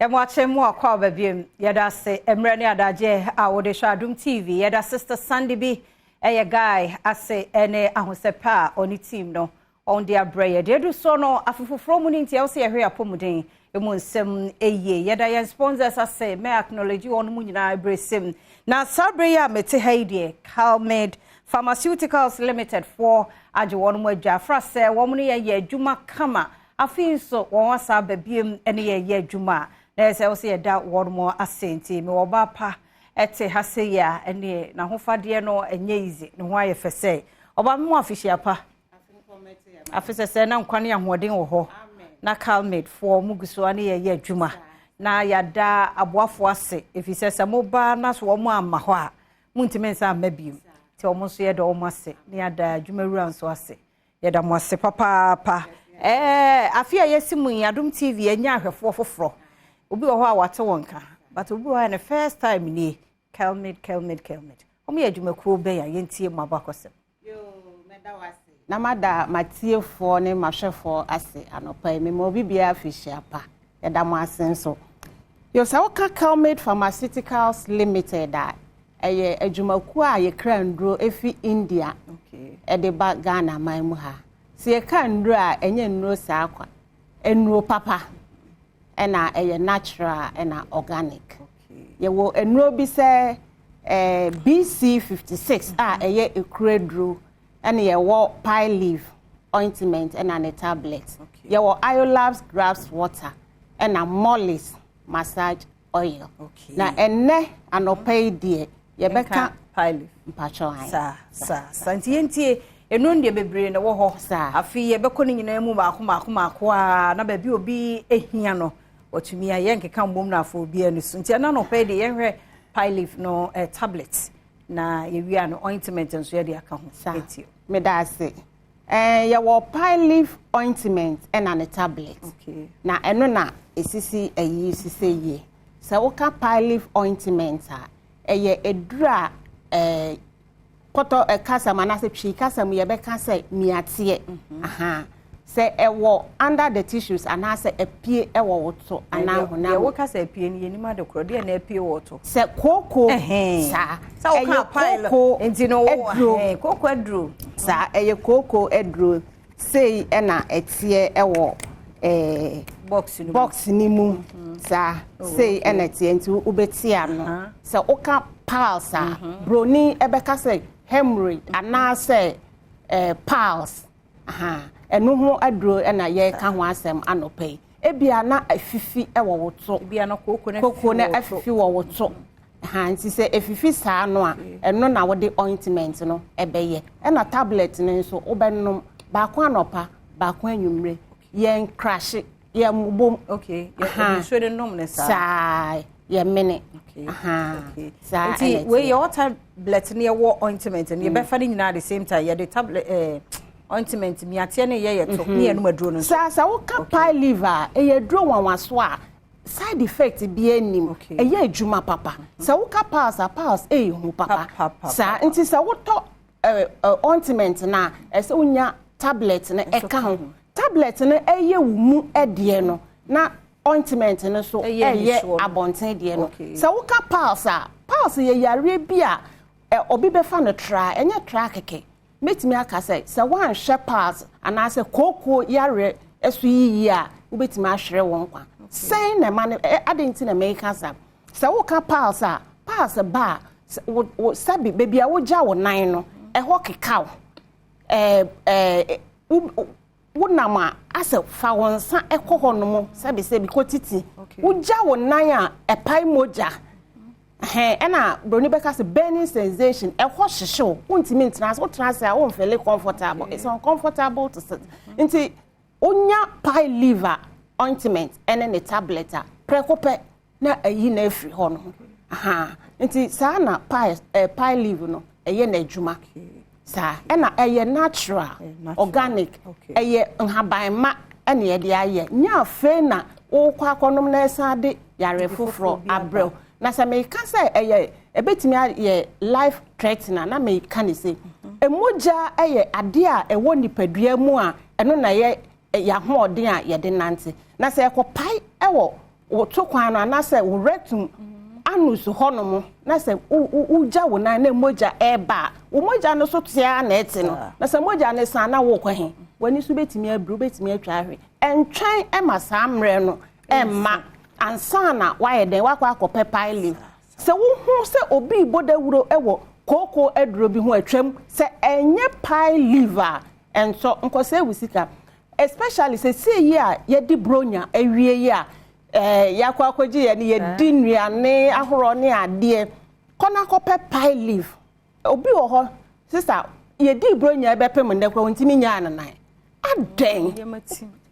Yɛmo mu akɔ aba biem. Yɛda ase mmerɛ ne adagye a wode hwɛ Adom TV. Yɛda Sister Sandy bi ɛyɛ guy ase ɛne ahosɛpɛ a ɔne team no ɔn de abrɛ yɛ. Deɛ edu so no, afofoforɔ mu no nti ɛwɔ sɛ yɛhwɛ apɔmuden emu nsɛm ɛyie. Yɛda yɛn sponsors ase, mɛ acknowledge wɔn mu nyinaa ebere sim. Na saa bere yi a mete ha yi deɛ, Calmed Pharmaceuticals Limited foɔ agye wɔn mu adwa afra sɛ wɔn no yɛ adwuma kama. Afei nso wɔn asa aba biem ne yɛyɛ adwuma a na yɛ sɛ wɔsɛ yɛda wɔn mo ase. Nti mewɔ ɔbaa pa ɛte ha se yi a ɛne n'ahofadeɛ no ɛnyɛ easy, ne ho ayɛ fɛ sɛ ɔbaa mi mu. Afihyia pa, afi sɛ na nkwa ne ahoɔden wɔ hɔ na Calmed foɔ mu gu so ne yɛyɛ adwuma na yɛada aboafoɔ ase, ɛfiri sɛ moba na so wɔn ama hɔ a, montumi nsa amma bio. Nti wɔn nso yɛda wɔn ase na yɛada adwumawura nso ase. Yɛda mo ase papaapa. Afe a yɛsi mu yi, Adom TV anya ahwɛfoɔ foforɔ. Obi wɔ hɔ a wate wɔn ka, but obi wɔ hɔ a ne first time nie. Kelmed, Kelmed, Kelmed, wɔn yɛ adwumakuo bɛn a yɛntie mu abakɔsɛm? Na mada matiefoɔ ne mahwɛfoɔ ase anɔpa yi. Mema obi biara fihyia pa. Yɛda mo ase nso. Yo, sɛ woka Kelmed Pharmaceuticals Limited a, ɛyɛ adwumakuo a yɛkra nduro efi India ɛde ba Ghana man mu ha. Sɛ yɛka nduro a, ɛnyɛ nduro saa kwa, nduro papa, ɛna ɛyɛ natural ɛna organic. Yɛwɔ nnuro bi sɛ BC 56 a ɛyɛ ekuro aduro, ɛna yɛwɔ pine leaf ointment ɛna ne tablet. Yɛwɔ Iolabs grass water ɛna Mollis massage oil. Na ɛnɛ anɔpa yi deɛ, yɛbɛka pine leaf. Mpakyɛw han. Saa saa saa. Nti yɛntie ɛno deɛ, bebree na ɛwɔ hɔ. Afei yɛbɛkɔ no nyinaa mu baako baako baako a na baabi obi ehia no wɔtumi a yɛnkeka mbom no afɔ obi ani so. Nti ɛna nɔpɛ deɛ, yɛnhwɛ pine leaf no tablet na yɛwia no ointment nso yɛde aka ho. Saa, meda ase. Yɛwɔ pine leaf ointment ɛna ne tablet. Na ɛno na esisi ɛyi sisi yie. Sɛ woka pine leaf ointment a, ɛyɛ eduru a pɔtɔ ɛkasa mu anaasɛ Twi kasa mu yɛbɛka sɛ miateɛ. Aha sɛ ɛwɔ under the tissues anaasɛ ɛpie ɛwɔ wo to anaa honam. Deɛ woka sɛ ɛpie no, yɛnim ade korɔ deɛ na ɛpie wɔ to. Sɛ kooko saa, ɛyɛ kooko aduro. Kooko aduro. Saa, ɛyɛ kooko aduro. Sei ɛna ɛteɛ ɛwɔ box no. Box ni mu saa, sei ɛna ɛteɛ. Nti wobɛti ano sɛ woka piles a, broni ɛbɛka sɛ hemorrhoid anaasɛ piles. Ɛno ho aduro ɛna yɛreka ho asɛm anɔpa yi. Ebia na afifi ɛwɔ wo to. Ebia na kooko na kooko na afifi wɔ wo to ha. Nti sɛ efifi saa no a, ɛno na wɔde ointment no ɛbɛyɛ, ɛna tablet no nso wobɛnom baako anɔpa, baako anwummere. Yɛn krahye, yɛn mbom. Okay, yɛ nsuo de nom ne saa. Saa, yɛ mene. Saa. Nti wei yɛ wɔ tablet ne yɛwɔ ointment no, yɛbɛfa ne nyinaa the same time? Yɛde tablet ointment miateɛ ne yɛ to ne yɛnum aduro no. Saa. Sɛ woka pine leaf a, ɛyɛ aduro nwanwaso a side effect bi anim. Ɛyɛ adwuma papa. Sɛ woka piles a, piles ɛyɛ hu papa saa. Nti sɛ wotɔ ointment na ɛsɛ wonya tablet no ɛka ho. Tablet no ɛyɛ wo mu ɛdeɛ no, na ointment no so ɛyɛ abɔnten deɛ no. Sɛ woka piles a, piles yɛ yareɛ bi a obi bɛfa no tra, ɛnyɛ tra kɛkɛ. Mɛtumi aka sɛ woanhwɛ piles anaasɛ kooko yareɛ ɛso yiyi a, wobɛtumi ahwere wɔn nkwa. Sɛn na ɛma no ɛ adi nti na mɛka sa sɛ woka piles a, piles ba a, wo sɛbi beebi a wogya wo nan no ɛhɔ kekaw, ɛɛ ɛɛ wonam a asɛ fa wɔn nsa ɛkɔ hɔ nom, sɛbi sɛbi kɔ titi, wogya wo nan a ɛpae mogya hɛn, ɛna broni bɛka sɛ burning sensation, ɛhɔ hyehyew, wontumi ntena ase. Wotena ase a, wonfeel comfortable, it's uncomfortable to sit. Nti wonya pine leaf ointment ɛne ne tablet a, prɛko pɛ na ayi na afiri hɔ no ha. Nti saa na pine pine leaf no ɛyɛ n'adwuma saa, ɛna ɛyɛ natural, organic, ɛyɛ nhabanma ɛna yɛde ayɛ. Nyɛ afei na wokɔ akɔnom na ɛsan de yare foforɔ abrɛw. Na sɛ meka sɛ ɛyɛ ɛbɛtumi ayɛ life threatening, na meka ne sɛ emogya ɛyɛ adeɛ a ɛwɔ nipadua mu a ɛno na ɛyɛ yɛahoɔden a yɛde nante. Na sɛ ɛkɔpae ɛwɔ Wo to kwan no anaasɛ wo rectum, anus hɔnom, na sɛ wogya wo nan na mogya ɛreba a, wo mogya no so tea na ɛte no. Na sɛ mogya no san na wokɔ he, w'ani so bɛtumi abiri, wobɛtumi atwa ahwe. Ɛntwɛn ɛma saa mmerɛ no ɛmma ansa na wayɛ dɛn wakɔ akɔpɛ pile leaf. Sɛ wohu sɛ obi bɔ dawuro wɔ kooko aduro bi ho atwam sɛ ɛnyɛ pile leaf a, ɛntɔ nkɔsɛ wo sika, especially sɛ sie yi a yɛde bronya awie yi a yɛakɔ akɔgye yɛ no, yɛdi nnuane ahoroɔ ne adeɛ. Kɔ na akɔpɛ pile leaf. Obi wɔ hɔ, sister, yɛdi bronya bɛpem nnɛ koraa wɔntumi nyaa ne nan adɛn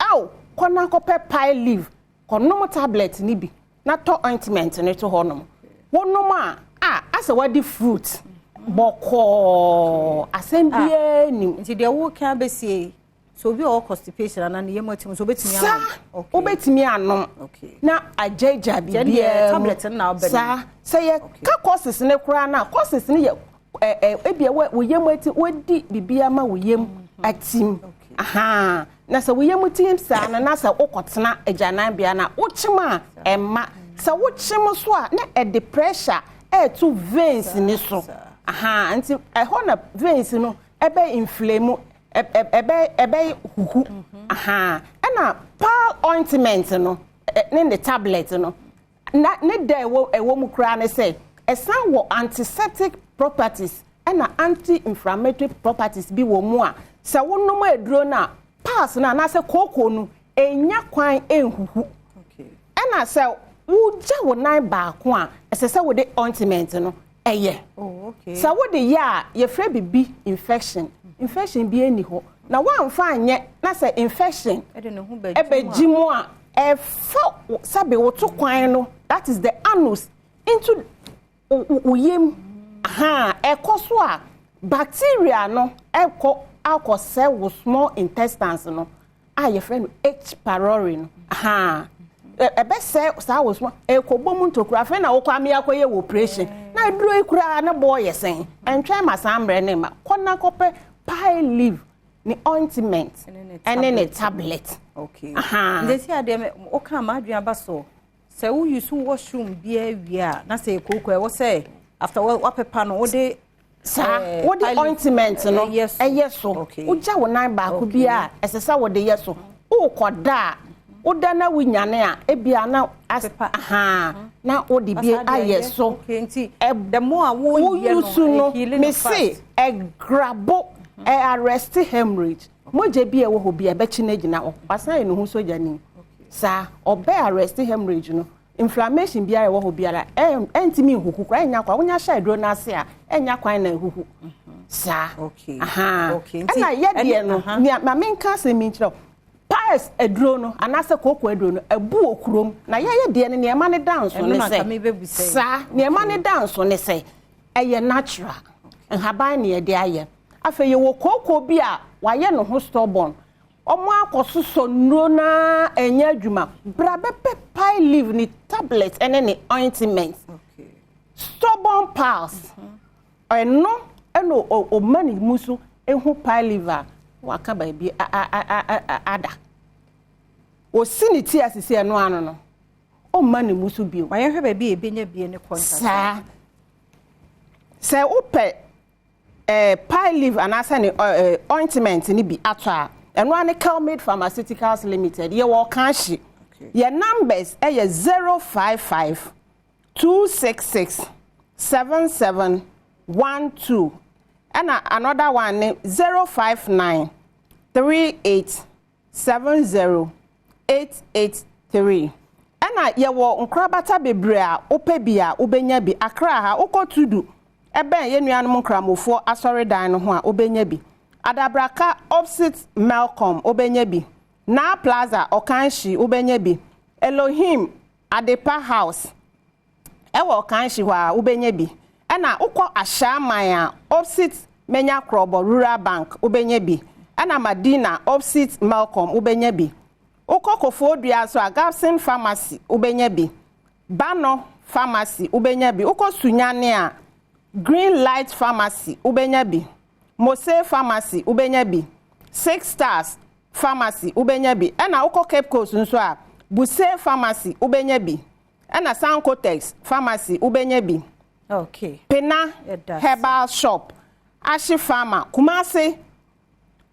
aw. Kɔ na akɔpɛ pile leaf, kɔnom tablet ni bi na tɔ ointment ne to hɔnom. Wonom a asɛ wadi fruit bɔkɔɔ, asɛm biara nim. Nti deɛ woka bɛsie, so obi a ɔwɔ constipation anaa ne yam atim so, obetumi anom? Wobɛtumi anom na agyagya biribiara mu. Tablet na wobɛnom. Saa sɛ yɛka causes ne koraa na causes ne yɛ ɛ ɛ ebia wo yam ati, wodi biribiara ma wo yam atim aha. Na sɛ wo yam tim saa no, na sɛ wokɔtena agyananbea na wokyem a, ɛma sɛ wokyem so a, na ɛde pressure ɛɛto veins ne so aha. Nti ɛhɔ na veins no ɛbɛ inflame, ɛbɛ huhu aha. Ɛna pile ointment no ne tablet no na ne da ɛwɔ mu koraa ne sɛ ɛsan wɔ antiseptic properties ɛna anti-inflammatory properties bi wɔ mu a, sɛ wonom aduro no a, piles no anaasɛ kooko no enya kwan nhuhu. Ɛna sɛ wogya wo nan baako a, ɛsɛ sɛ wode ointment no ɛyɛ. Sɛ wode yɛ a, yɛfrɛ bibi infection. Infection bi ani hɔ na woamfa anyɛ na sɛ infection ɛbɛgyi mu a, ɛfa sɛbe woto kwan no, that is the anus, into wo yam ha. Ɛkɔ so a, bacteria no ɛkɔ akɔsɛ wo small intestines no a yɛfrɛ no H. pylori no ha. Ɛbɛsɛ saa wɔ small, ɛkɔbɔ mu ntokuro. Afei na wokɔ ame akɔyɛ wɔ operation na aduro yi koraa ne bɔɔ yɛ sɛn. Ɛntwɛn ma saa mmerɛ ne ma. Kɔ na kɔpɛ pile leaf ne ointment ɛne ne tablet. Okay, nti si adeɛ woka ma adwene aba so sɛ woyi so washroom biara wie a, na sɛ kooko ɛwɔ sɛ after wapepa no, wode saa wode ointment no ɛyɛ so. Wogya wo nan baako bi a, ɛsɛ sɛ wode yɛ so. Wokɔda a, woda na wonyane a, ebia na aha na wode bi ayɛ so. The more a woyi so no, mese ɛgrabo, ɛ arrest hemorrhage. Mogya bi a ɛwɔ hɔ bi a ɛbɛkyi no agyina hɔ, wasan yɛ ne ho sogyani saa. Ɔbɛ arrest hemorrhage no, inflammation biara ɛwɔ hɔ biara ɛntumi nhuhu koraa. Ɛnya kwan, wonya hyɛ aduro no ase a, ɛnya kwan na ehuhu saa. Ɛna yɛdeɛ no, nea maame nka asɛm mi nkyerɛ, piles aduro no anaasɛ kooko aduro no abu wɔ kurom na yɛyɛ deɛ no, nneɛma ne da nso ne sɛ saa nneɛma ne da nso ne sɛ ɛyɛ natural nhaban ne yɛde ayɛ. Afei yɛwɔ kooko bi a wayɛ ne ho stubborn, ɔmo akɔsosɔ nnuro naa ɛnyɛ adwuma. Bra bɛpɛ pile leaf ne tablet ɛne ne ointment. Stubborn piles, ɛno ɛna ɔma ne mu so ehu pile leaf a waka baabi ada osi ne ti asisi ɛno ano no, ɔmma ne mu so bio. Ma yɛhwɛ baabi a ebenya bie ne contact. Saa sɛ wopɛ pile leaf anaasɛ ne ointment ne bi atɔ a, ɛno ara ne Kelmade Pharmaceuticals Limited. Yɛwɔ Ɔkanhye. Yɛ numbers ɛyɛ 0552667712, ɛna another one ne 0593870883. Ɛna yɛwɔ nkorabata bebree a wopɛ bi a wobɛnya bi. Akra ha, wokɔ Tudu, ɛbɛn yɛn nuanom Nkramofoɔ asɔredan no ho a, wobɛnya bi. Adabraka, opposite Melcom, wobɛnya bi. Na Plaza, Ɔkanhyi, wobɛnya bi. Elohim Adepa House ɛwɔ Ɔkanhyi hɔ a, wobɛnya bi. Ɛna wokɔ Ahyɛaman a, opposite Menya Krɔbɔ Rural Bank, wobɛnya bi. Ɛna Madina, opposite Melcom, wobɛnya bi. Wokɔ Kofoɔdua nso a, Gabson Pharmacy, wobɛnya bi. Bano Pharmacy, wobɛnya bi. Wokɔ Sunyane a, Green Light Pharmacy, wobɛnya bi. Mose Pharmacy, wobɛnya bi. Six Stars Pharmacy, wobɛnya bi. Ɛna wokɔ Cape Coast nso a, Buse Pharmacy wobɛnya bi, ɛna Sankotex Pharmacy wobɛnya bi. Pena Herbal Shop, Ahye Pharma, Kumasi,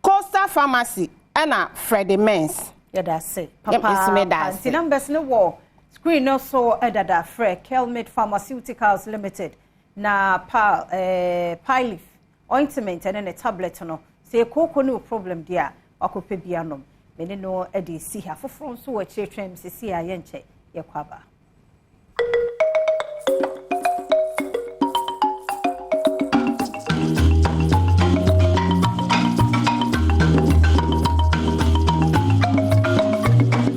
Coastal Pharmacy, ɛna Freddie Mens. Yɛda ase papaapa. Nti numbers no wɔ screen no so dada. Frɛ Kelmid Pharmaceuticals Limited na pa eh, Pilif ointment ɛne ne tablet no. Sɛ kooko ne wo problem deɛ a, wakɔpɛ bi anom. Mene no de si ha. Foforɔ nso wɔ akyire twɛn sisi a yɛnkyɛ yɛkɔ aba.